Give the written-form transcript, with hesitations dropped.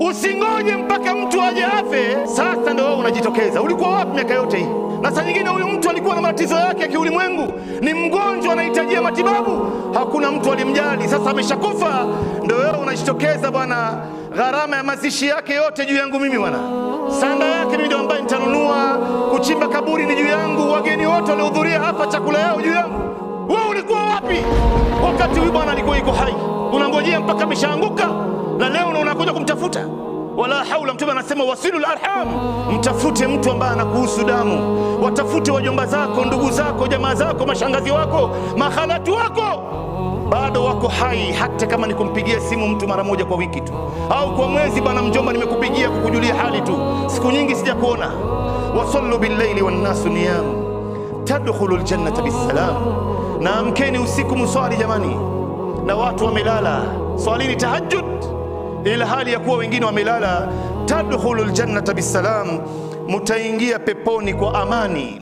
Usingoje mpaka mtu aje afe, sasa ndio wewe unajitokeza. Ulikuwa wapi miaka yote hii? Na saa nyingine huyu mtu alikuwa na matatizo yake ya kiulimwengu, ni mgonjwa, anahitajia matibabu, hakuna mtu alimjali. Sasa ameshakufa, ndio wewe unajitokeza, bwana, gharama ya mazishi yake yote juu yangu mimi bwana. Sanda yake mimi ndio ambaye nitanunua, kuchimba kaburi ni juu yangu, wageni wote waliohudhuria hapa chakula yao juu yangu. Wewe ulikuwa wapi wakati huyu bwana alikuwa yuko hai? Unangojea mpaka ameshaanguka na leo unakuja kumtafuta? Wala haula. Mtume anasema wasilul arham, mtafute mtu ambaye anakuhusu damu. Watafute wajomba zako, ndugu zako, jamaa zako, mashangazi wako, mahalatu wako, bado wako hai. Hata kama ni kumpigia simu mtu mara moja kwa wiki tu au kwa mwezi, bana mjomba, nimekupigia kukujulia hali tu, siku nyingi sijakuona. Wasallu billaili wannasu niyam tadkhulu aljannata bisalam. Na amkeni usiku muswali jamani, na watu wamelala, swalini tahajjud ila hali ya kuwa wengine wamelala. Tadkhulu aljannata bisalam, mutaingia peponi kwa amani.